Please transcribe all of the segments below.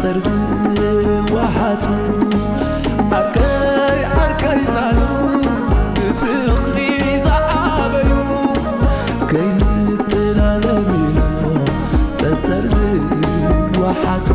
ዝወሓጡ ዓርከይ ዓርከይ ላሉ ብፍቕሪ ዝዓበዩ ከይንጠላለም ኢሎም ጸጸር ዝወሓጡ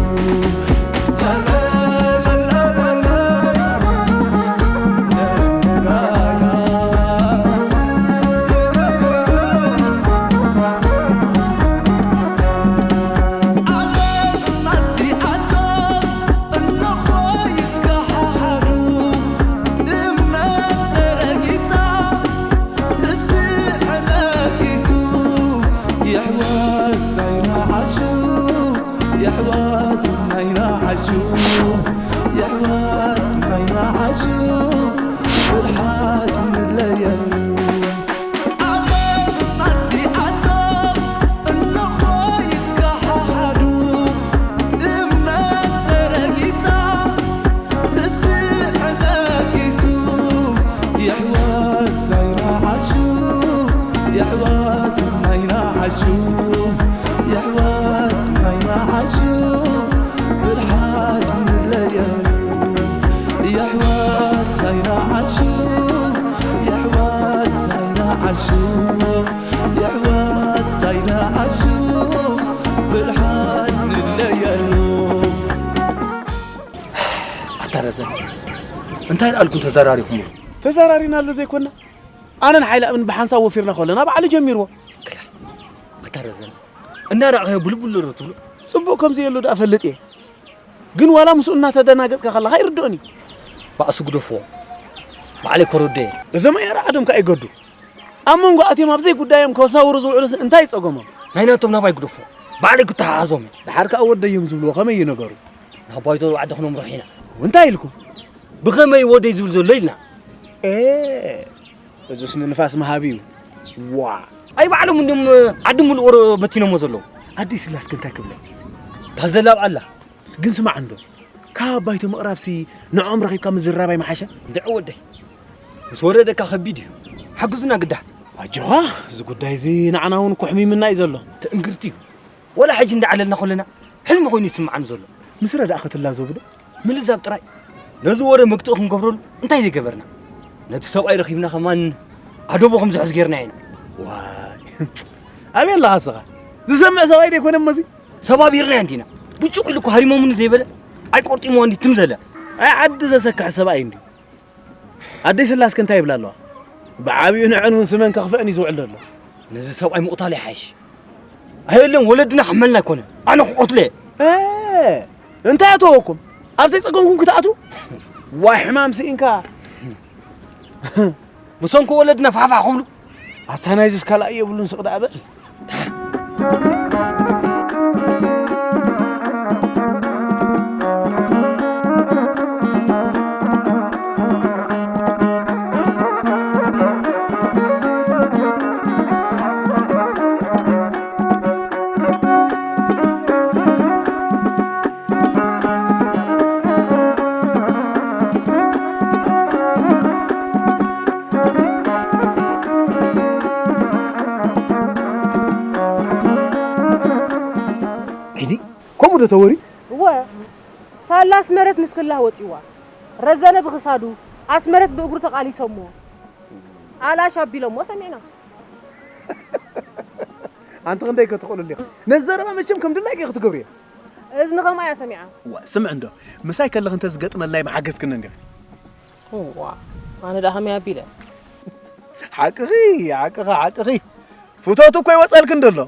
የሕዋት ናይና ዓሹ፣ የሕዋት ናይና ዓሹ፣ የሕዋት ናይና ዓሹ፣ ብርሓት ንለየሉ። ዓለም ኣስቲኣቶም እንኾ ይከሓሓዱ፣ እምነት ተረጊጻ፣ ስስዕ ነጊሱ። የሕዋት ናይና ዓሹ፣ የሕዋት ናይና ዓሹ፣ የሕዋት ናይና ዓሹ፣ ብርሓት ንለየሉ። የሕዋት ናይና ዓሹ፣ የሕዋት ናይና ዓሹ፣ የሕዋት ናይና ዓሹ፣ ብርሓት ንለየሉ። ኣታ ረዘን፣ እንታይ ደኣልኩም ተዘራሪኹም? ተዘራሪናሉ ዘይኮና? ኣነን ሓይለኣብን ብሓንሳብ ወፊርና ከለና ባዕሉ ጀሚርዎ። ክያ፣ ኣታ ረዘን፣ እናራእኻዮ ብልቡል ዶ ትብሎ? ጽቡቕ ከም ዘየሎ ደኣ እፈልጥ እየ። ግን ዋላ ምስኡ እናተደናገጽካ ከለኻ ይርድኦኒ። ባእሱ ግደፍዎ። ባዕለይ ከረዶ እየ። እዞም ኣያራ ዓዶም ከኣ ይገዱ። ኣብ መንጎ ኣትዮም ኣብ ዘይጉዳዮም ከሳውሩ ዝውዕሉስ እንታይ ጸገሞም? ናይ ናቶም ናባይ ግደፍዎ። ባዕለይ ክተሓሓዞም እየ። ደሓር ከኣ ወደዮም ዝብልዎ ከመይ እዩ ነገሩ? ናብ ባይቶ ዓዲ ክነምርሖ ኢና። እንታይ ኢልኩም? ብኸመይ ወደይ ዝብል ዘሎ ኢልና። ኤ፣ እዙስ ንንፋስ መሃቢ እዩ። ዋ! ኣይ ባዕሎም እንድዮም ዓዲ ምሉእ ወረ በቲኖሞ ዘለዉ። ኣደይ ስላስከ እንታይ ክብለ? እታ ዘላ ኣብኣ ኣላ። ግን ስማዕ እንዶ፣ ካብ ባይቶ ምቕራብሲ ንዕኦም ረኺብካ ምዝራብ ኣይመሓሸ? እንድዒ ወደይ፣ ምስ ወረደካ ከቢድ እዩ። ሓግዙና ግዳ። ኣጆኻ፣ እዚ ጉዳይ እዚ ንዓና እውን ኮሕሚምና እዩ ዘሎ። ትእንግርቲ እዩ። ወላ ሕጂ እንዳዕለልና ከለና ሕልሚ ኮይኑ ይስምዓኒ ዘሎ። ምስ ረዳእኻ ትላዘቡ ዶ? ምልዛብ ጥራይ። ነዚ ወረ መግትኢ ክንገብረሉ እንታይ ዘይገበርና? ነቲ ሰብኣይ ረኺብና ከማን ኣደቦ ከም ዝሕዝ ጌርና ኢና። ዋይ። ኣበይ ኣለኻ እስኻ? ዝሰምዕ ሰብኣይ ዶ ኣይኮነን መዚ? ሰባቢርናዮ እንዲና። ብጩቕ ኢሉ እኮ ሃሪሞምኒ ዘይበለ፣ ኣይቆርጢምዎ እንዲ ትም ዘለ። ኣይ ዓዲ ዘሰክሕ ሰብኣይ እንዲ። ኣደይ ስላስከ እንታይ ይብላ ኣለዋ? ብዓቢኡ ንዐን እውን ስመን ከኽፍአን እዩ ዝውዕል ዘሎ። ነዚ ሰብኣይ ምቕታል ይሓይሽ። ኣየለን ወለድና ሓመልና ኣይኮነን። ኣነ ክቐትሎ እየ። እ፣ እንታይ ኣተወኩም? ኣብ ዘይጸገምኩም ክትኣትዉ? ዋይ ሕማም ስኢንካ። ብሰንኪ ወለድና ፋሕፋሕ ክብሉ። ኣታ ናይዝስ ካልኣይ የብሉን ስቕ ደኣ በል። ኪዲ፣ ከምኡ ዶ ተወሪ? እወ፣ ሳላ ኣስመረት ምስ ክላህ ወጺዋ። ረዘነ ብኽሳዱ፣ ኣስመረት ብእግሩ ተቓሊሶሞ። ኣላሽ ኣቢሎሞ ሰሚዕና። ኣንቲ ክንደይ ከ ትኽእሉ እንዲኹም? ነዚ ዘረባ መቸም ከም ድላይኪ ክትገብርዮ። እዝኒ ከምኣ እያ ሰሚዓ። እዋ፣ ስምዒ እንዶ፣ ምሳይ ከለኺ እንተ ዝገጥመልናይ ምሓገዝክኒ እንዲኺ። እዋ፣ ኣነ ደኣ ከመይ ኣቢለ? ሓቅኺ፣ ሓቅኺ፣ ሓቅኺ። ፍቶቱ እኮ ይወጸልክን ደሎ።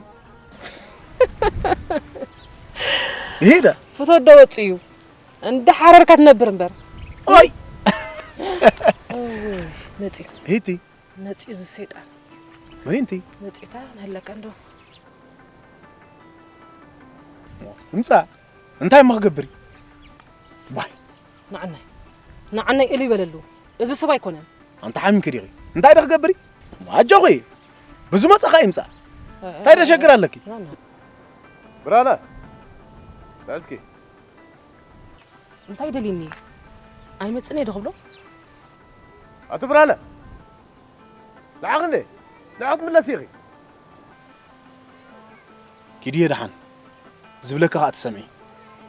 ይሄዳ። ፍቶት ዶ ወጽኡ እዩ? እንዳ ሓረርካ ትነብር እምበር። ኦይ! እውይ፣ መጺኡ። ሂቲ። መጺኡ እዚ ሰይጣን። መን እንቲ? መጺታ ንህለካ እንዶ። እምጻ፣ እንታይ እሞ ክገብር እዩ? ዋይ። ንዓናይ። ንዓናይ እልይ በለሉ። እዚ ሰብ ኣይኮነን። ኣንታ ሓሚምኪ ዲኺ? እንታይ ዶ ክገብር እዩ? ኣጆኺ። ብዙ መጻኻ ይምጻ። እንታይ ዶ ሸግር ኣለኪ? ና፣ ና። ብርሃነ፣ ንዕስኪ። እንታይ ደሊኒ? ኣይመጽእን እየ ዶ ክብሎ? ኣቲ ብርሃነ፣ ንዓ ክንደይ? ንዓ ክትምለስ ኢኺ። ኪድየ ደሓን። ዝብለካ ኸኣ ትሰምዒ።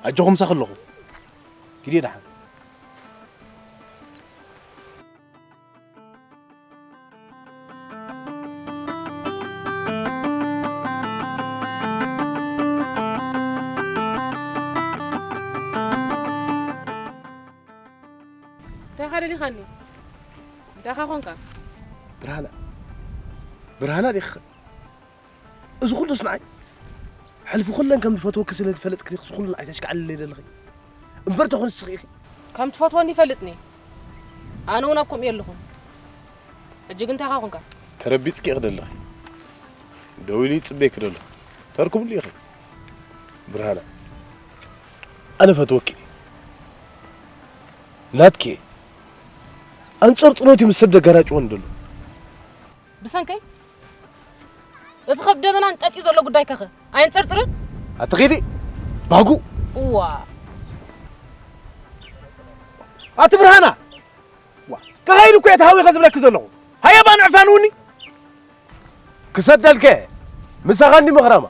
ኣጆኹም ምሳኺ ኣለኹ። ግዲ ደሓን። እንታይ ኢኻ ደሊኻኒ? እንታይ ኢኻ ኾንካ? ብርሃና፣ ብርሃና ዲኺ? እዚ ኩሉስ ንዓይ? ሕልፊ ኩለን ከም ዝፈትወኪ ስለ ዝፈለጥኪ ዲኺ እዚ ኩሉ ንዓይ ተሽካዕልለይ ዘለኺ? እምበር ተኾንስ ስኺ ኢኺ። ከም ትፈትወኒ ይፈልጥኒ። ኣነ እውን ኣብ ከምኡ የለኹን። ሕጂ ግን እንታይ ኢኻ ኾንካ? ተረቢጽኪ ኢኺ ዘለኺ። ደው ኢሉ ይጽበየኪ ደሎ። ተርክብሉ ኢኺ። ብርሃና፣ ኣነ ፈትወኪ። ናትኪ እየ። ኣንጸርጽሮት እዩ ምስ ሰብ ደጋራጭወን ደሎ። ብሰንከይ እቲ ከብደ መናን ጠጢ ዘሎ ጉዳይ ከኸ ኣየንጸርጽርን? ኣቲ ኺዲ ባጉ። እዋ ኣቲ ብርሃና፣ ዋ፣ ከኸይድ እኮ እየ ተሃዊኸ ዝብለኪ ዘለኹ። ሃየ ባንዕ ፋንውኒ። ክሰደልከ ምሳኻ እንዲ መኽራማ።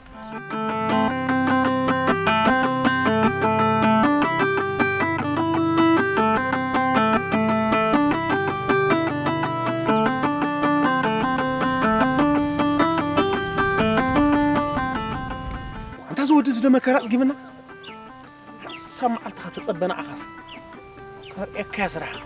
ኣንታ እዚ ወዲ እዚ ዶ መከራ ኣጽጊብና? ሓንሳብ መዓልቲ ኸተጸበ ንዓኻስ ከርእየካ እየ ስራሕኻ።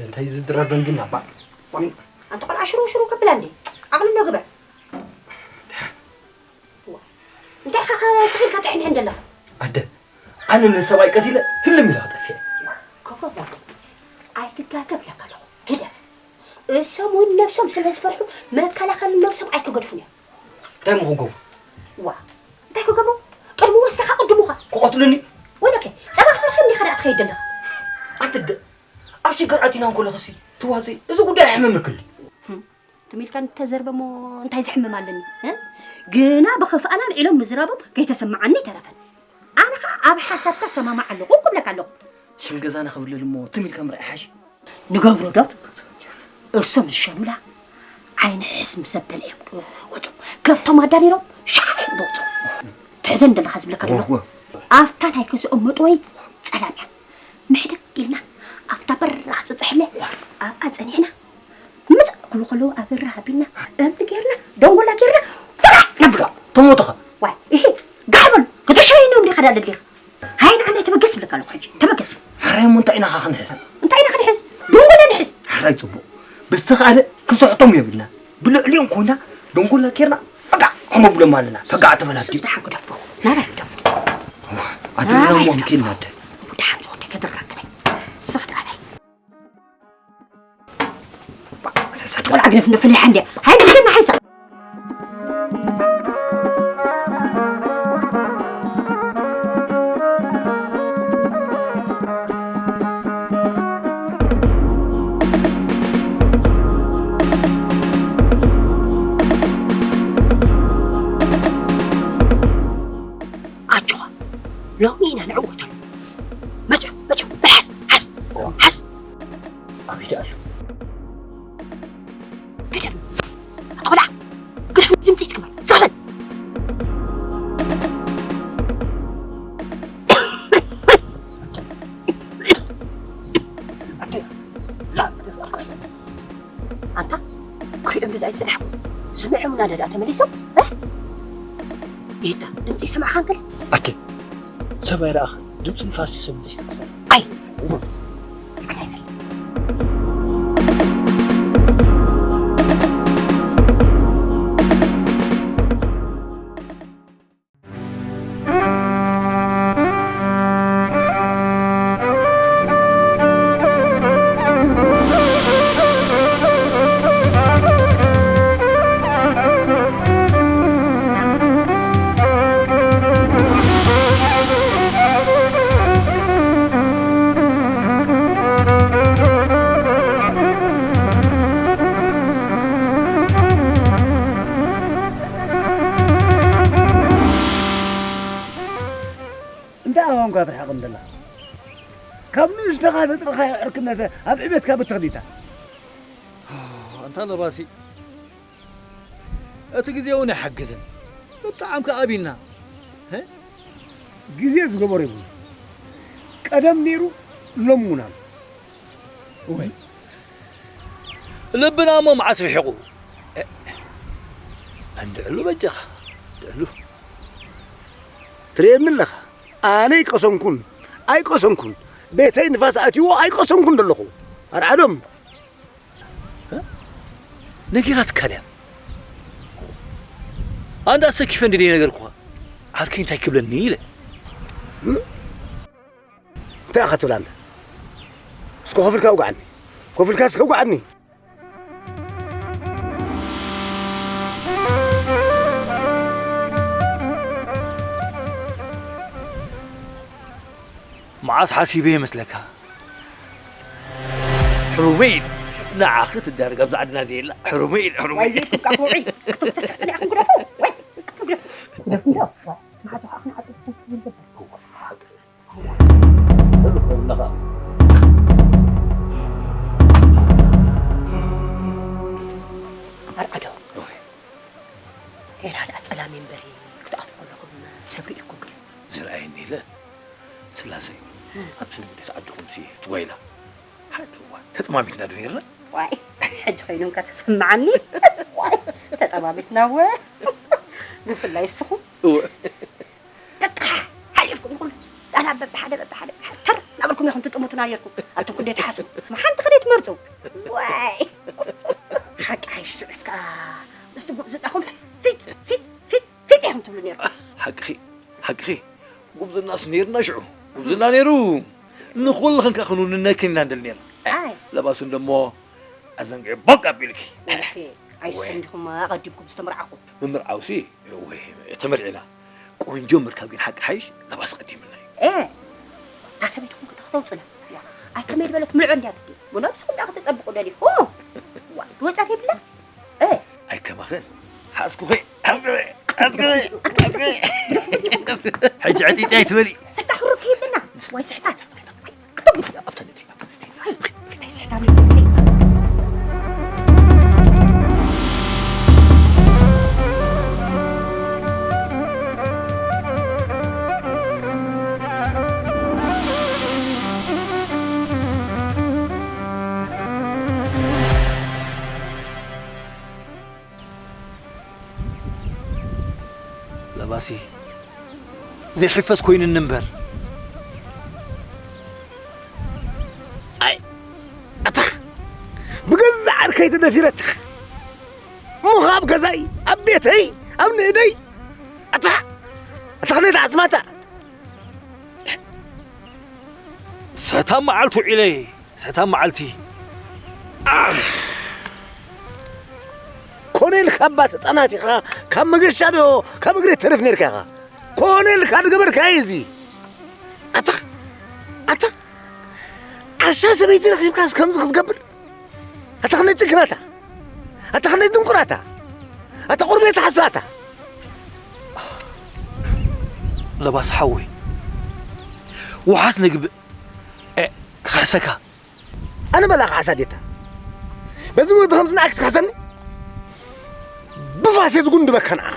እንታይ ዝድረር ደንጊና ባ ኣንተ ቆልዓ ሽሩ ሽሩ ከብላ እንዴ ዓቕሊ ኣሎ ግበር እንታይ ኢኻ ስኺልካ ጥሕንሕን ዘለኻ ኣደ ኣነ ንሰብኣይ ቀቲለ ህልም ኢለ ክጠፍእ ክብሮ ወዲ ኣይትጋገ ብለካ ኣለኹ ግደፍ እሶም እውን ነብሶም ስለ ዝፈርሑ መከላኸሊ ነብሶም ኣይክገድፉን እዮም እንታይ ምኽገብሩ ዋ እንታይ ክገብሩ ቅድሚ ወስኻ ቅድሙኻ ክቐትሉኒ ወለከ ጸባ ክትረኽብ እንዲኻ ደኣ ትኸይድ ዘለኻ ኣንተ ኣብ ሽግር ኣቲና እንከለኽሲ ትዋዘይ እዚ ጉዳይ ኣሕምምክኒ ትም ኢልካ እንተዘርበ እሞ እንታይ ዘሕምም ኣለኒ? ግና ብኽፍኣና ኣልዒሎም ምዝራቦም ከይተሰምዓኒ ኣይተረፈን። ኣነ ኸኣ ኣብ ሓሳብካ እሰማማዕ ኣለኹ እኮ እብለካ ኣለኹ። ሽም ገዛና ክብለል እሞ ትም ኢልካ ምርኣይ ይሓሽ። ንገብሮ ዶ ትብል? እሶም ዝሸኑላ ዓይኒ ሕስ ምስ ኣበለ እዮም ዝወጹ። ከብቶም ኣዳሊሮም ሻዕ እዮም ዝወጹ። ትሕዘኒ ዶ ኣለኻ ዝብለካ ዘለኹ? ኣብታ ናይ ገዝኦም መጥወይት ጸላም እያ። ምሕድግ ኢልና ኣብታ በራኽ ጽጽሕለ ኣብኣ ጸኒሕና ምጻእ ክብሉ ከለዉ ኣብ በራኽ ኣቢልና እምኒ ጌርና ደንጎላ ጌርና ፍራሕ ነብሎ ተሞትኻ ዋይ እሂ ጋሕ በሉ ከተሸይኖም ዲኻ ዳ ደሊኻ ሃይ ንዓና ተበገስ ብለካ ኣለኹ ሕጂ ተበገስ ሓራይ እሞ እንታይ ኢና ኻ ክንሕዝ እንታይ ኢና ክንሕዝ ደንጎላ ንሕዝ ሓራይ ጽቡቕ ብዝተኻእለ ክስሕቶም የብልና ብልዕሊኦም ኮይና ደንጎላ ጌርና ፈጋዕ ከመብሎም ኣለና ፈጋዕ ተበላዲ ሱስ ደሓን ክደፎ ናባይ ክደፎ ኣድረሞ ምኪን ናደ ደሓን ዝኾንተ ከድራግለይ ስኽ ደኣላይ ቆልዓ ግደፍ ንፍልሕ እንዲ ሃይ ንፍልሕ ንሓንሳ ኣጆኻ ሎሚ ኢና ንዕወተሉ። መጹ መጹ በል ሓዝ ሓዝ ሓዝ። ኣበይ ደኣ ኣሎ? ግደፍ ኣታ ቆልዓ ግደፍ ድምጺ ትግበር ስቕ በል። ኣንታ ክሪኦም ደዳ ኣይጸናሕኩ ሰሚዖምና ደዳ ተመሊሶም እ ይታ ድምጺ ይሰማዕኻን ገለ ኣደ ሰብ ኣይረኣኽን ድምጺ ንፋስ ይሰምዕ ኣይ ትኾን ደላ። ካብ ንእሽተኻ ዘጥረኻዮ ዕርክነተ ኣብ ዕቤትካ ብትኽዲታ። ኣንታ ለባሲ፣ እቲ ግዜ እውን ኣይሓገዘን። ብጣዕሚ ከኣ ኣቢና። እ? ግዜ ዝገበሮ ይብሉ። ቀደም ነይሩ፣ ሎም እውን ኣሎ። ወይ። ልብና እሞ መዓስ ርሒቑ? እ፣ እንድዕሉ በጃኻ፣ እንድዕሉ። ትርእየኒ ኣለኻ? ኣነ ኣይቀሰንኩን፣ ኣይቀሰንኩን። ቤተይ ንፋስ ኣትይዎ ኣይቀሰንኩን ዘለኹ። ኣርዓዶም። እ? ነጊራትካ ድያ? ኣንዳ ሰኪፈ እንድየ ነገርኩኻ። ዓርከይ እንታይ ክብለኒ ኢለ። እ? እንታይ ኢኻ ትብል ኣንታ? እስከ ኮፍ ኢልካ ውግዓኒ። ኮፍ ኢልካ እስከ ውግዓኒ። መዓስ ሓሲበ ይመስለካ? ሕሩመይ ኢል ንዓኺ ትዳረግ ኣብዚ ዓድና ዘየላ። ሕሩመይ ኢል፣ ሕሩመይ ዋይ ኢል። ዘይትብቃ ውዒ። ኣቶም ተስሕትና ኢኹም ግደፉ። ዋይ፣ ኣቶም ግደፉ። ግደፉ፣ ግደፉ። ዋይ፣ መዓዝ ኸዓ ክንዓጥብ ትብል። ኣርዓዶ። ኦይ። ኤራ ደኣ ጸላም እምበሪ ክትኣትዉ ከለኹም ሰብ ርኢኹም ድዩ? ዝረኣየኒ ኢለ ስላሰይ እም። ኣብቲ ንግደት ዓድኹምሲ ትጓይላ ሓደ እዋን ተጠማሚትና ዶ ነርና? ዋይ፣ ሕጂ ኸይኑ እንካ ተሰምዓኒ። ዋይ፣ ተጠማሚትና እወ። ብፍላይ እስኹም። እወ። በቃ ሓሊፍኩም ኢኹም። ዳላ በብሓደ፣ በብሓደ፣ ተር እናበልኩም ኢኹም ትጥምቱና ነርኩም። ኣቱም ክንደይ ትሓስቡ። ሓንቲ ክንደይ ትመርጹ። ዋይ። ሓቂ ሓይሽ እስካ ምስቲ ጉብዝናኹም ፊት፣ ፊት፣ ፊት፣ ፊት ኢኹም ትብሉ ነርኩም። ሓቅኺ፣ ሓቅኺ። ጉብዝናስ ነርና ሽዑ። ጉብዝና ነሩ። ንኹሉ ክንካ ክንውንነክን ኢና ንደሊ ነርና። ኣይ። ለባሱ እንደሞ ኣዘንጊዑ ቦቅ ኣቢልኪ። ኦኬ። ኣይስኹም ወ- ዲኹም ኣቐዲምኩም ዝተመርዓኹም? ምምርዓውሲ፣ ወይ፣ ተመርዒና። ቆንጆ ምርካብ ግን ሓቂ ሓይሽ፣ ለባስ ቀዲምና እዩ። እ፣ እታ ሰበይትኹም ክትኽተውፅና። ዋ፣ ኣይ ከመይ ዝበለት ምልዑ እንድያ ግዲ። ብነብስኹም ዳ ክትፀብቑ ደሊኹም? ዋ፣ ወፃት የብላ? እ። ኣይከማኽን። ሓዝኩኺ፣ ሓዝኩኺ፣ ሓዝኩኺ፣ ሓዝኩኺ። ሕጂ ዕጢጢ ኣይትበሊ። ስርታ ሕሩር ከይብልና። ዋይ ስሕታት። ለባሲ ዘይሕፈስ ኮይኑኒ እምበር። ኣይ፣ ኣታ፣ ብገዛእ ዓርከይ ተደፊረታ። እሞ ኸኣ ኣብ ገዛይ፣ ኣብ ቤተይ፣ ኣብ ንእደይ። ኣታ፣ ኣታ ኸነይ ተዓጽማታ። ሰታ መዓልቲ ውዒለ፣ ሰታ መዓልቲ። ኣህ! ኮነ ኢልካ እባ ተጸናቲኻ፣ ካብ መገሻ ዶ ካብ እግሪ ተርፍ ነርካ ኢኻ። ኮነ ኢልካ ዝገበርካዮ እዚ። ኣታ፣ ኣታ፣ ዓሻ ሰበይቲ ረኺብካስ ከምዚ ክትገብር? ኣታ ኸነይ ጭክናታ፣ ኣታ ኸነይ ድንቁራታ፣ ኣታ ቁርቤት ሓሳታ። ለባስ ሓወይ፣ ውሓስ ነግብእ፣ እ፣ ክኸሰካ። ኣነ በላ ክሓሳ ዴታ። በዚ ወዲ ከምዚ ንኣክ ትኸሰኒ? ብፋሴት ጉንድበካ ንዓኻ።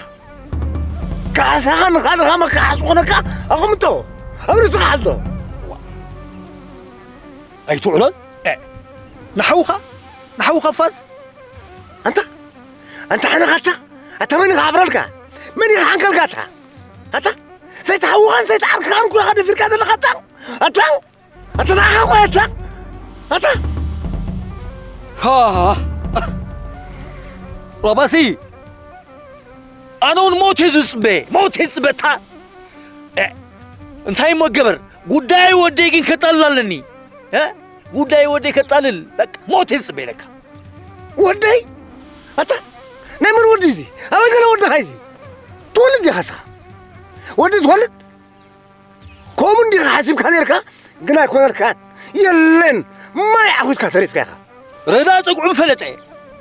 ካሳኻ ንኻልኻ መካሓስ ዝኾነካ ኣቕምጦ፣ ኣብ ርእስኻ ሓዞ። ኣይትውዕሎን? እ፣ ንሓውኻ? ንሓውኻ ፋዝ? ኣንታ፣ ኣንታ ሓነኻ ኣታ፣ ኣታ መን ኢኻ ሓፍረልካ? መን ኢኻ ሓንከልካ ኣታ? ኣታ፣ ሰይቲ ሓውኻን ሰይቲ ዓርክኻን እኮ ኢኻ ደፊርካ ዘለኻ ኣታ። ኣታ፣ ኣታ ንዓኻ እኮ ኣታ። ኣታ። ሃ። ለባሲ፣ ኣነ እውን ሞት እየ ዝጽበ፣ ሞት እየ ዝጽበ። እታ፣ እ፣ እንታይ እሞ ገበር? ጉዳይ ወደይ ግን ከጣልል ኣለኒ። እ? ጉዳይ ወደይ ከጣልል፣ በቃ፣ ሞት እየ ዝጽበ ኢለካ። ወደይ? ኣታ፣ ናይ መን ወዲ እዚ? ኣበይ ዘሎ ወድኻ እዚ? ትወልድ ዲኻ እስኻ? ወዲ ትወልድ? ከምኡ እንዲኻ ሓሲብካ ነርካ፣ ግን ኣይኮነልካን። የለን፣ ማይ ዓኹትካ ተሪፍካ ኢኻ። ረዳ ጸጉዑ ምፈለጠ።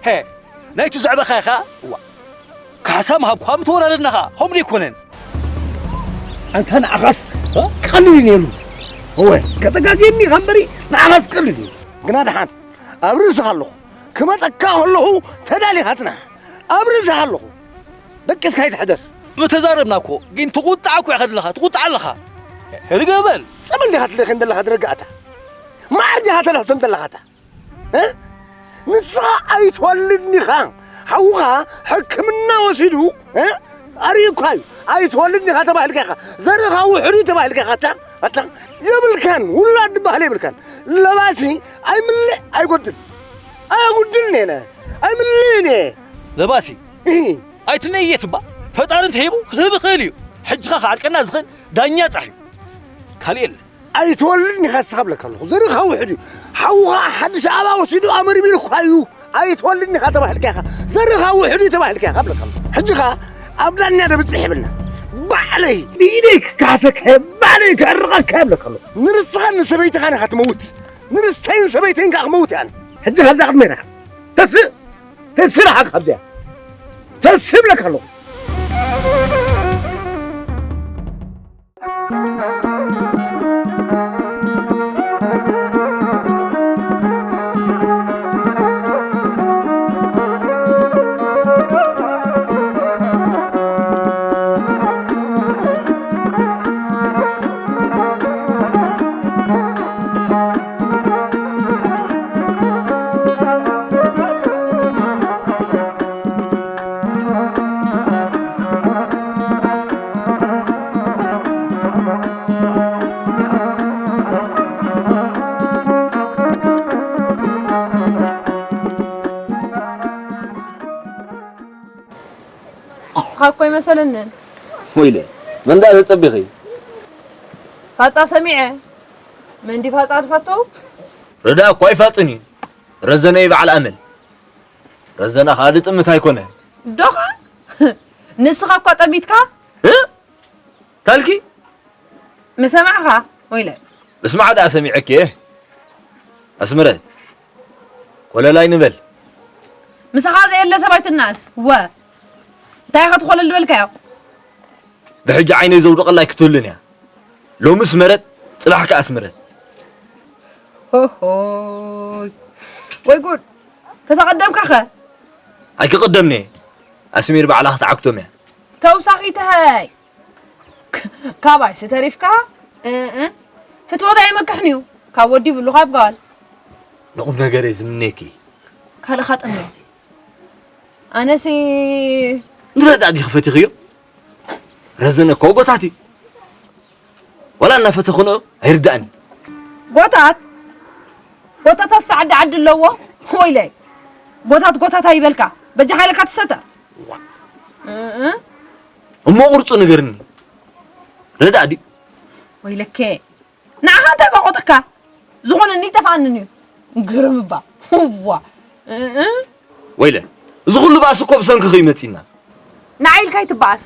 ሄ፣ ናይቲ ዘዕበኻ ኢኻ። ዋ። ካሕሳ ምሃብኳ ምተወራረድና ኸኣ፣ ከምኡ ኣይኮነን። ኣንታ ንዓኻስ እ? ቀሊል እዩ ነይሩ። እወ፣ ከተጋግየኒ ኢኻ እምበሪ፣ ንዓኻስ ቀሊል እዩ። ግና ደሓን፣ ኣብ ርእስኻ ኣለኹ። ክመጸካ ከለኹ ተዳሊኻ ጽናሕ። ኣብ ርእስኻ ኣለኹ። ደቂስካ ኣይትሕደር። ምተዛረብና እኮ፣ ግን ትቑጣዕ እኮ ኢኻ ዘለኻ፣ ትቑጣዕ ኣለኻ። ህድእ በል። ጸበል ዲኻ ትልእኽ ዘለኻ ድረጋእታ? መዓር ዲኻ ተለኽስን ዘለኻታ? እ? ንስኻ ኣይትወልድን ኢኻ። ሓውኻ ሕክምና ወሲዱ፣ እ? ኣርእዩካ እዩ። ኣይትወልድን ኢኻ ተባሂልካ ኢኻ። ዘርእኻ ውሑድ እዩ ተባሂልካ ኢኻ። ኣታ፣ ኣታ፣ የብልካን። ውላድ ዝበሃል የብልካን። ለባሲ ኣይምልእ ኣይጎድል። ኣየጉድልን እየ። ኣይምልእን እየ። ለባሲ? እሂ። ኣይትነየት እባ። ፈጣሪ እንተሂቡ ክህብ ይኽእል እዩ። ሕጂ ኸዓ ክዓድቀና ዝኽእል ዳኛ ጥራሕ እዩ። ካልእ የለን። ኣይትወልድን ኢኻ ንስኻ እብለካ ኣለኹ። ዘርእኻ ውሑድ እዩ። ሓውኻ ሓድሽ ኣበባ ወሲዱ ኣመርሚሩካ እዩ። ኣይትወልድን ኢኻ ተባሂልካ ኢኻ። ዘርእኻ ውሑድ እዩ ተባሂልካ ኢኻ እብለካ ኣለኹ። ሕጂ ኸዓ ኣብ ዳኛ ዶ ብጽሕ የብልና። ባዕለይ ብኢደይ ክከሓሰካ እየ፣ ባዕለይ ከዕርቐካ እየ እብለካ ኣለኹ። ንርስኻን ንሰበይትኻን ኢኻ ትመውት። ንርስተይን ሰበይተይን ከኣ ክመውት እየ ኣነ። ሕጂ ካብዛ ቅድሜና ተስእ፣ ተስእ ንዓኻ ካብዚኣ። ተስእ እብለካ ኣለኹ። ንስኻ እኮ ኣይመሰለንን። ወይለ፣ መን ደኣ ተጸቢኺ? ፋጻ ሰሚዐ። መን ድዩ ፋጻ ትፈቱ? ረዳ እኮ ኣይፋጽን እዩ። ረዘነ እዩ በዓል ኣመል። ረዘነ ኸኣ ድጥምት ኣይኮነ። ዶኻ? ንስኻ እኳ ጠሚትካ? እ? ታልኪ? ምሰማዕኻ? ወይለ። ምስማዕ ደኣ ሰሚዐኪ እየ። ኣስምረት፣ ኮለል ኣይንበል። ምሳኻ ዘየለ ሰብ ኣይትናኣስ። ወ። እንታይ ኢኻ ትኾለል ዝበልካዮ? ብሕጂ ዓይነይ ዘውድቐላ ኣይክትህሉን እያ። ሎምስ መረጥ፣ ጽባሕ ከኣ ኣስምረት። ሆሆይ። ወይ ጉድ። ተተቐደምካኸ? ኣይክቕደምን እየ። ኣስሚር ባዕላ ክትዓግቶም እያ። ተውሳኺት ተይ። ካባይሲ ተሪፍካ? እ፣ እ። ፍትወት ኣይመክሕን እዩ። ካብ ወዲ ይብሉ ካብ ጓል። ንቑም ነገር እየ ዝምነየኪ። ካልእኻ ጥምት። ኣነሲ ንረዳ ዲኺ ፈቲኽዮ? ረዘነ እኮ ጎታት እዩ። ዋላ እናፈተኽንኦ ኣይርዳእን። ጎታት? ጎታታት ሰዓዲ ዓዲ ኣለዎ? ወይለይ። ጎታት ጎታት ኣይበልካ። በጃ ሓይለካ ትሰተ። እ፣ እ። እሞ ቁርጹ ንገርኒ። ረዳ ድዩ? ወይለከ። ንዓኻ እንታይ ባቖጠካ? ዝኾነኒ ይጠፍኣንን እዩ። ግርም እባ። ዋ። እ፣ እ። ወይለ፣ እዚ ኩሉ ባእሲ እኮ ብሰንክኺ እዩ መጺና። ንዓይ ኢልካ ኣይትበኣስ።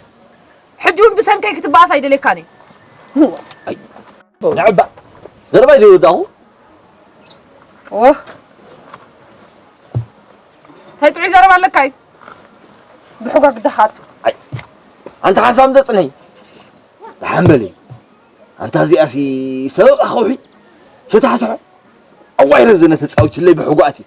ሕጂ እውን ብሰንከይ ክትበኣስ ኣይደልየካን እየ። ዋ። ኣይ። ንዕባ። ዘረባይ ዶ ይወዳኹ? ኦህ። እንታይ ጥዑይ ዘረባ ኣለካ እዩ? ብሕጓ ግዳኻቱ። ኣይ። ኣንታ ሓንሳብ እንደ ጽነይ። ደሓን በሊ። ኣንታ እዚኣሲ ሰበብ ኣኸውሒ ሸታሕትሖ። ኣዋይ ረዘነ ተጻዊትለይ ብሕጓ ኣትዩ።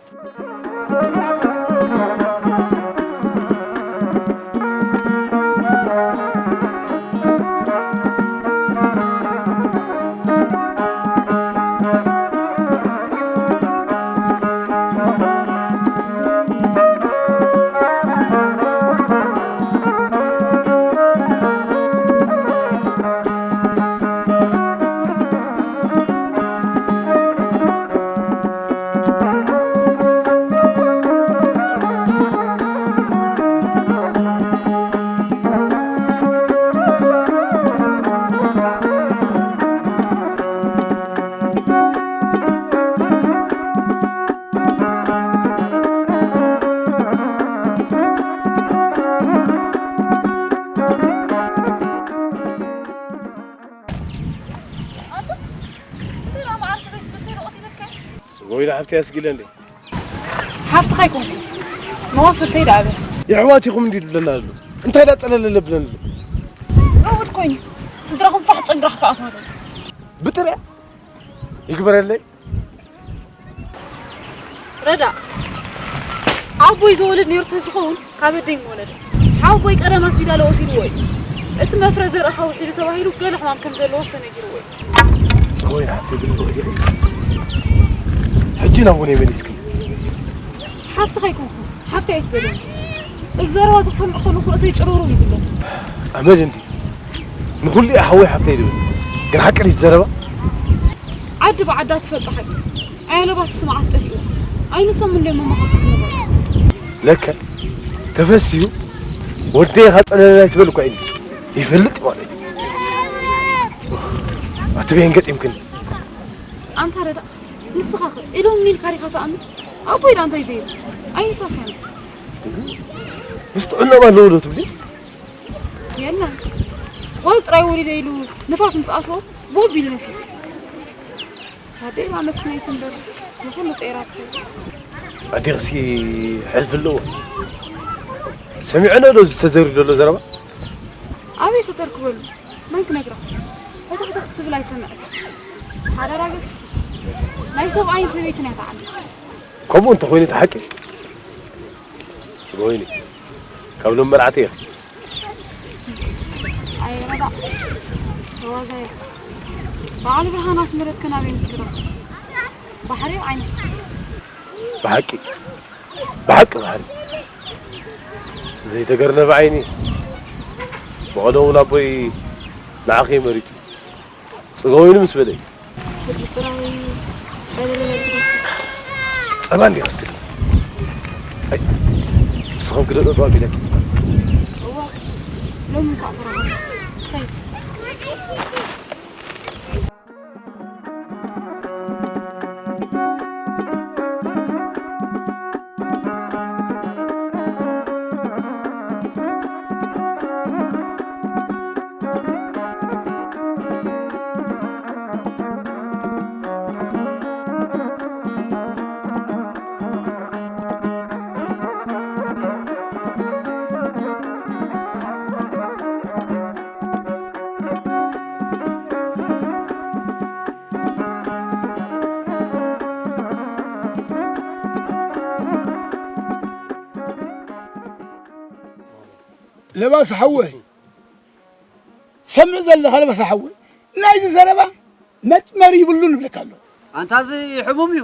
ስጎይላ ሓፍቲ ኣስጊለ እንዴ? ሓፍትኻ ኣይኮንኩን። መዋፍርተይ ደኣ በል። የሕዋት ኢኹም እንዲ ትብለና ኣሎ። እንታይ ደኣ ጸለለለ ብለና ኣሎ? ዕዉድ ኮይኑ። ስድራኹም ፋሕ ጨንግራሕ ክኣስመሉ። ብጥርያ? ይግበረለይ። ረዳ ኣቦይ ዘወለድ ነይሩ ተዝኸውን ካብ ኣደይ ምወለደ። ሓወቦይ ቀደም ኣስቢዳለ ወሲድዎ እዩ። እቲ መፍረ ዘርእኻ ውሒዱ ተባሂሉ ገለ ሕማም ከም ዘለዎ ዝተነጊርዎ እዩ። ጽጎይ ሓፍቲ ግን ወዲቑ። ሕጂ ናብ ወነይ መሊስክን። ሓፍትኻ ኣይኮንኩን፣ ሓፍቲ ኣይትበለኒ። እዚ ዘረባ ዝሰምዕ ከለኹ ርእሰይ ጭርውርው እዩ ዝብለኒ። ኣመል እንዲ ንኹሉ ሓወይ ሓፍተይ ድብል ግን ሓቂ ድዩ ዘረባ። ዓዲ ብዓዳ ትፈልጦ ሓቂ ኣያለባስ ስማዓስ ጠፊኡ ኣይንሶም እንደ መማኸርቲ ዝነበሩ። ለከ ተፈሲዩ ወደይ ኻጸለለና ይትበል እኳ ኢኒ ይፈልጥ ማለት እዩ። ኣቲ በየን ገጢምክን ኣንታ ረዳ ንስኻ ኸ ኢሎም ሚልካ ዲኻ ትኣምን? ኣቦይ ዳ እንታይ ዘይብል ኣይንፋስ ያለ ምስ ጥዕኖም ኣለዉ ዶ ትብሊ? የለን ጓል ጥራይ ወሊደ ኢሉ ንፋስ ምስ ኣትዎ ቦብ ኢሉ ነፊሱ። ኣደይ ማ መስክነይቲ እምበር ንኹሉ ጸይራ ትኸይድ። ኣዴኽሲ ሕልፊ ኣለዎ። ሰሚዐ ዶ እዚ ተዘሪሩ ዘሎ ዘረባ? ኣበይ ከተርክበሉ? መን ክነግራ? ሕትሕትሕ ክትብል ኣይሰምዐትን። ሓዳራ ገፊ ናይ ሰብኣይን ሰበይትን እያ ትዓቢ። ከምኡ እንተኾይኑ እቲ ሓቂ ወይኒ ካብ ሎም መርዓተይ ኢኺ። ኣይረዳእ ተዋዛየ በዓል ብርሃን ኣስመረትክን ኣበይ ምስ ክረኽብ ባሕሪ ዓይኒ ብሓቂ ብሓቂ ባሕሪ ዘይተገርነበ ዓይኒ ብቐደሙ ናቦይ ንዓኺ መሪጹ ጽገወይኑ ምስ በለይ ሕጂ ጥራይ ጸበለ ነግረኪ ጸባ እንዲ ክስትል ኣይ ንስኹም ክደጠጡ ኣቢለኪ እዋ ሎሚ እንኳዕ ተራኸብና ከይድ ለባስ ሓወይ ሰምዕ ዘለኻ ለባስ ሓወይ ናይዚ ዘረባ መጥመሪ ይብሉን ይብለካ ኣሎ። ኣንታ እዚ ሕሙም እዩ።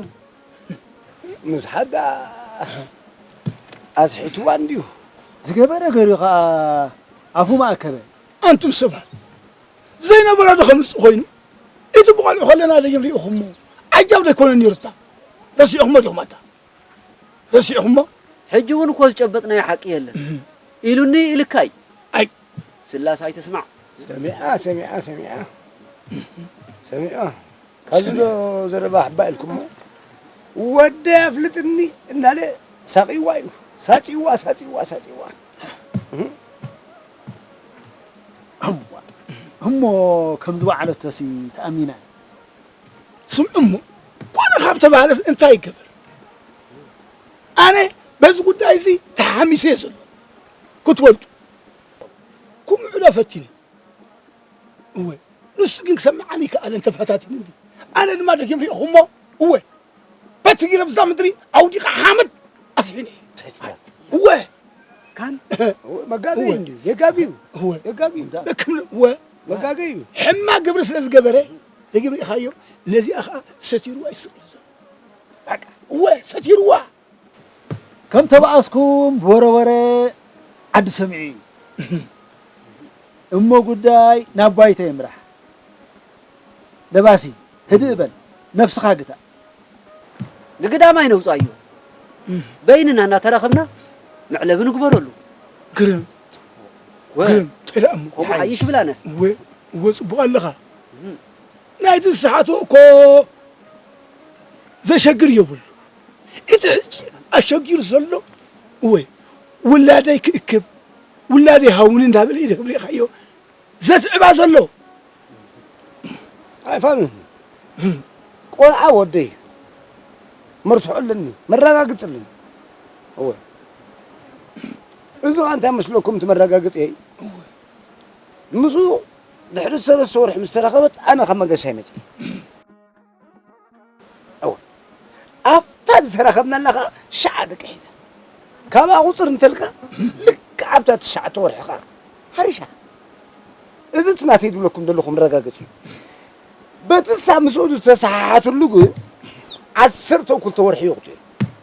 ምስ ሓዳ ኣስሒትዋ እንድዩ። ዝገበረ ገይሩ ኸዓ ኣፉ መኣከበ። ኣንቱም ሰባት ዘይነበረ ዶ ከምጽእ ኾይኑ? እቲ ብቖልዑ ከለና ደይም ሪኢኹሞ ዓጃብ ደይኮነ ነይሩታ? ረሲዕኹሞ ዲኹም ኣታ? ረሲዕኹሞ? ሕጂ እውን እኮ ዝጨበጥናዮ ሓቂ የለን ኢሉኒ ኢልካ እዩ። ኣይ ስላስ ኣይትስማዕ። ሰሚዓ ሰሚዓ ሰሚዓ ሰሚዓ ካብዚ ዶ ዘረባ ሕባ ኢልኩሞ ወደይ ኣፍልጥኒ እናለ ሳቂዋ እዩ ሳጺዋ ሳጺዋ ሳጺዋ እሞ ከምዚ በዓለቶሲ ተኣሚና ስምዑ እሞ ኮነ ካብ ተባህለስ እንታይ ይገበር ኣነ በዚ ጉዳይ እዚ ተሓሚሰ እየ ዘሎ ክትፈልጡ ኩምዕዶ ፈቲነ እወ ንሱ ግን ክሰምዓኒ ይከኣለን ተፈታቲኒ እንዲ ኣነ ድማ ደጊም ሪእኹሞ እወ በቲ ጊረ ብዛ ምድሪ ኣውዲቐ ሓመድ ኣስሒነ እወ ካን መጋገይ እንዲ የጋግዩ እወ የጋግዩ ደክም እወ መጋገይ ሕማ ግብሪ ስለ ዝገበረ ደጊም ሪእኻዮ ነዚኣ ኸዓ ሰቲርዋ ይስቕ እወ ሰቲርዋ ከም ተባኣስኩም ብወረወረ ዓዲ ሰሚዑ እዩ እሞ ጉዳይ ናብ ባይቶ የምራሕ ለባሲ ህድእ በል ነብስኻ ግታእ ንግዳማይ ነውፃዮ በይንና እናተራኸብና መዕለቢ ንግበረሉ ግርም ግርም ጤላ እሞ ከምኡ ሓይሽ ብላነስ እወ እወ ፅቡቕ ኣለኻ ናይቲ ዝሰሓቶ እኮ ዘሸግር የብሉ እቲ ሕጂ ኣሸጊሩ ዘሎ እወ ውላደይ ክእክብ ውላደይ ሃውኒ እንዳበለ ኢደ ክብሪኻዮ ዘስዕባ ዘሎ ኣይፋሉን ቆልዓ ወደይ መርትዖ ኣለኒ መረጋግፅ ኣለኒ እወ እዚ እንታይ መስለኩም እቲ መረጋገፂ ምስኡ ድሕሪ ሰለስተ ወርሒ ምስ ተረኸበት ኣነ ካብ መገሻ ይመፅእ ዝተራኸብናላ ኸዓ ሸዓ ደቂ ሒዛ። ካብኣ ቁፅር እንተልካ ልክዕ ኣብታ ትሽዓተ ወርሒ ኸዓ ሓሪሻ። እዚ እቲ ናተይ ዝብለኩም ዘለኹ መረጋገፂ እዩ። በቲ ንሳ ምስኡ ዝተሰሓሓትሉ ግን ዓሰርተ ክልተ ወርሒ እዩ ኣቑፂሩ።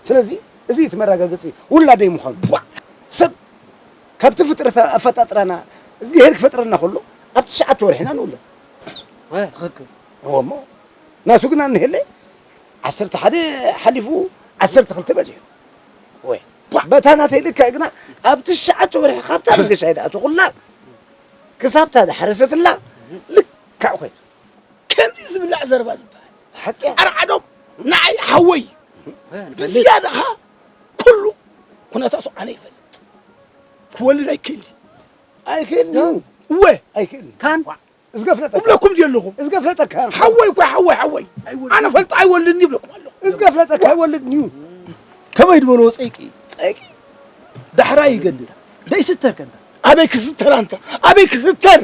ስለዚ እዚ እቲ መረጋገፂ ውላደይ ምዃኑ። ቧዕ! ሰብ ካብቲ ፍጥረት ኣፈጣጥራና እግዚኣብሄር ክፈጥረና ከሎ ኣብ ትሽዓተ ወርሒና ንውለድ። ትኽክል። እወ እሞ ናቱ ግና እንሄለ ዓሰርተ ሓደ ሓሊፉ ዓሰርተ ክልተ በጺሑ። ወይ በታ ናተይ ልክዕ ግና ኣብ ትሽዓተ ወርሒ ካብታ መገሻይ ደኣ ተኹላ ክሳብታ ዝሓረሰትላ ልክዕ ኮይና። ከምዚ ዝብላዕ ዘረባ ዝበሃል ሓቂ እያ። ኣርዓዶም ንዓይ ሓወይ እዩ። ብዝያዳ ኸዓ ኩሉ ኩነታቱ ኣነ ይፈልጥ። ክወልድ ኣይክእል። ኣይክእል እዩ። እወ። ኣይክእል እዩ። ካን? እዝገ ፍለጠካ። እብለኩም ድየ ኣለኹ? እዝገ ፍለጠካ። ሓወይ እኮ ሓወይ ሓወይ። ኣነ ፈልጦ ኣይወልድን ይብለኩም ኣለኹ። እዝገ ፍለጠካ ኣይወልድን እዩ። ከመይ ዝበሎ ጸይቂ? ጸይቂ። ዳሕራይ ይገድድ። ደይስተር ከንታ። ኣበይ ክስተር ኣንታ? ኣበይ ክስተር?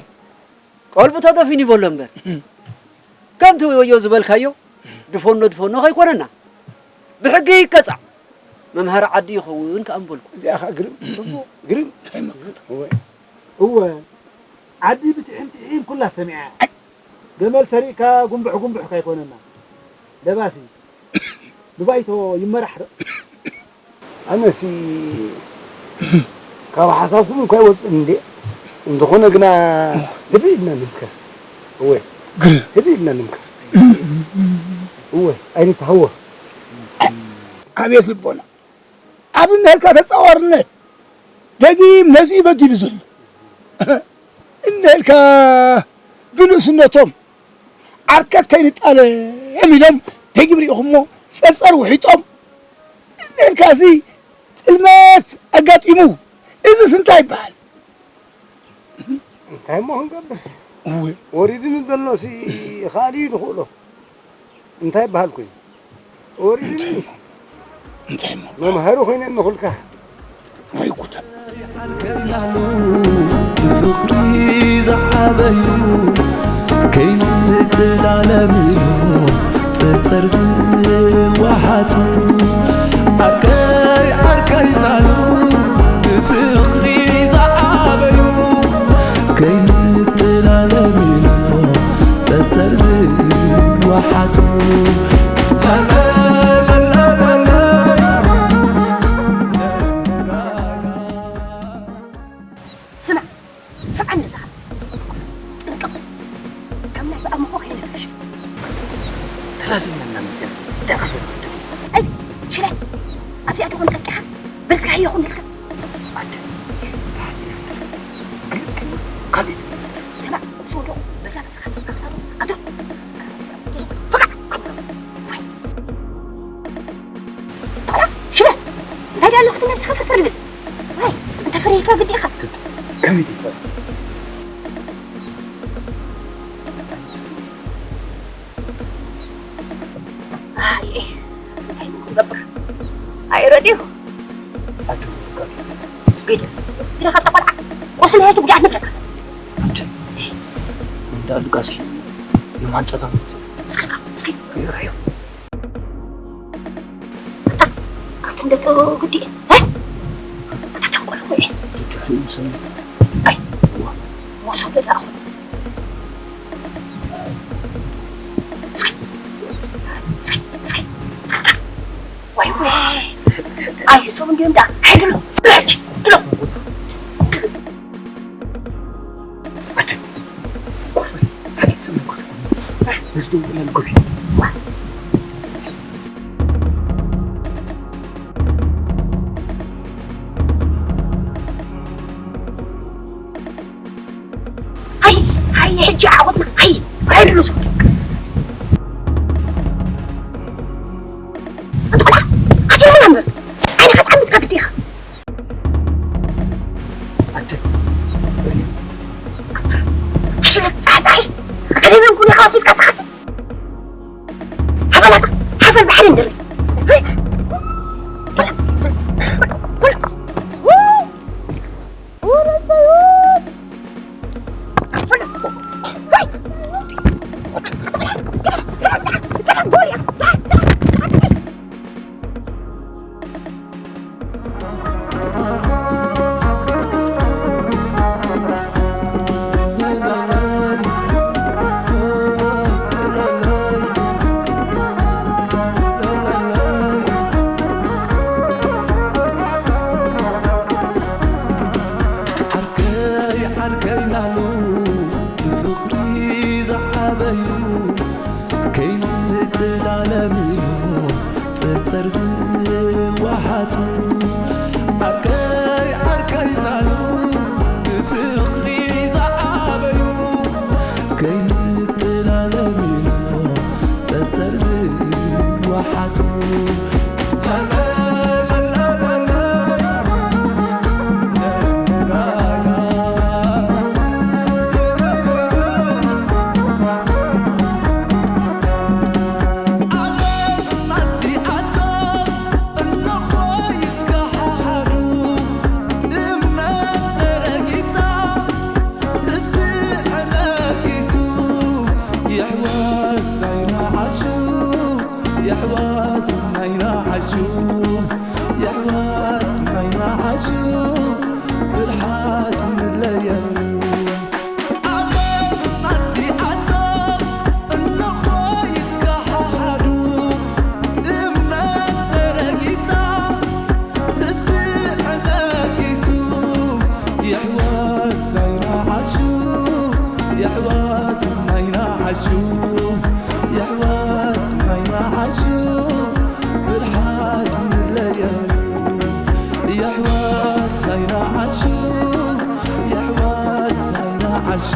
ቀልቡ ተደፊኑ ይበሎ እምበር። ከምቲ ወዮ ዝበልካዮ ድፈኖ ድፈኖ ከይኮነና። ብሕጊ ይቀጻዕ። መምሃሪ ዓዲ ይኸውን ከኣ ምበልኩ። እዚኣ ኸኣ ግርም። ጽቡቕ። ግርም። እንታይ መከተ? እወ። እወ። ዓዲ ብትሒም ትሒም ኩላ ሰሚዓ እያ። ኣይ! ገመል ሰሪቕካ ጉንቡሕ ጉንቡሕ ከይኮነና። ለባሲ። ብባይቶ ይመራሕ ዶ? ኣነሲ ካብ ሓሳብኩም እኳ ይወጽእ እንዴ። እንተኾነ ግና ህድእ ኢልና ንምከር። እወ። ግርም። ህድእ ኢልና ንምከር። እወ። ኣይንተሃወኽ። ኣቤት ልቦና። ኣብ እንሄልካ ተጻዋርነት ደጊም ነዚ በዲሉ ዘሎ። እንሄልካ ብንእስነቶም ዓርከት ከይንጣለም ኢሎም ደጊም ሪኢኹሞ ጸርጸር ውሒጦም። እንሄልካ እዚ ጥልመት ኣጋጢሙ። እዚስ እንታይ ይበሃል? እንታይ እሞ ክንገብር? እወ። ወሪድኒ ዘሎሲ ኻልእ ንኽእሎ። እንታይ በሃል ኮይኑ? ወሪድኒ። እንታይ እሞ? መምሃሪ ኮይነ ንኹልካ። ወይ ጉድ። ብፍቕሪ ዝዓበዩ ከይንጥላለም ኢሎም ጸርጸር ዝወሓጡ። ዓርከይ ዓርከይ እናሉ ብፍቕሪ ዝዓበዩ ከይንጥላለም ኢሎም ጸርጸር ዝወሓጡ። ስማዕ፣ ስምዓኒ ኣለኻ። ጥንቅቕ በል። ከም ናይ ብኣምኾ ከይነፍርሽ። ተላዚምና እናመፅና እንታይ ክኸውን? ኣይ፣ ሽለ፣ ኣብዚኣ ትኾን ጠቂኻ፣ በልስካ ህዮ ኹን ኢልካ። ኣደ፣ ካልእ፣ ካልእ። ስማዕ፣ ምስ ወደቑ በዛ ፈትኻ ክሳዶም ኣቶ፣ ፈቓዕ፣ ከብሎ። ዋይ። ሽለ፣ እንታይ ደኣ ኣለኹ ትብል ንስኻ ፍርፍር ብል? ዋይ፣ እንተ ፈሪህካ ግዲ ኢኻ። ከመይ ትፈሪ? ኣየ፣ እንታይ ክገብር? ኣይ ረድዮ። ኣጆ፣ ግደ፣ ግደ፣ ግደ፣ ካብታ ቆልዓ። ቁስሊ ሄቱ ጉዳት ንብለካ። ኣንተ፣ እንዳ ልቃሲ፣ የማን ጸጋም። እስኪ፣ እስኪ፣ ይረኣዩ። ኣታ፣ ኣታ እንደ ተው ግዲ፣ እ? ኣታ ተንኮል እኮ እየ። ድሕሪኡ ሰሚዕካ። ኣይ፣ ዋ። ወሰደ ደኣ ኹን። እስኪ፣ እስኪ፣ እስኪ፣ እስኪ። ወይ፣ ወይ። ኣይ፣ እዞም እንዲኦም ደኣ። ኣይ፣ ድሎ፣ ድሎ፣ ድሎ። ኣይ፣ ኣይ፣ ሕጂ ዓወትና፣ ኣይ፣ ኣይ፣ ድሎ ሰው። ኣንተ ቆልዓ፣ ኣትየውና እምበር። ዓይንኻ ትዓምት ካብ ግዲኻ። ኣደ፣ ሽለት ጻዕጻዒ፣ ኣደ መንኩን ኢኻ ወሲድካ ሰኻሲ። ዝወሓጡ ዓርከይ ዓርከይ እናሉ ብፍቕሪ ዝዓበዩ ከይንጠላለሎም ኢሎም ጸጸር ዝወሓጡ። የሕዋት ናይና ዓሹ፣ የሕዋት ናይና ዓሹ፣ የሕዋት ናይና ዓሹ፣ ብልሓት ንለየሉ። ዓለም ኣስቲኣቶ እንኾ ይከሓሓዱ፣ እምነት ተረጊጻ፣ ስስዕ ነጊሱ። የሕዋት ናይና ዓሹ፣ የሕዋት ናይና ዓሹ፣ የሕዋት ናይና ዓሹ፣ ብልሓት ንለየሉ። የሕዋት ናይና ዓሹ፣ የሕዋት ናይና ዓሹ፣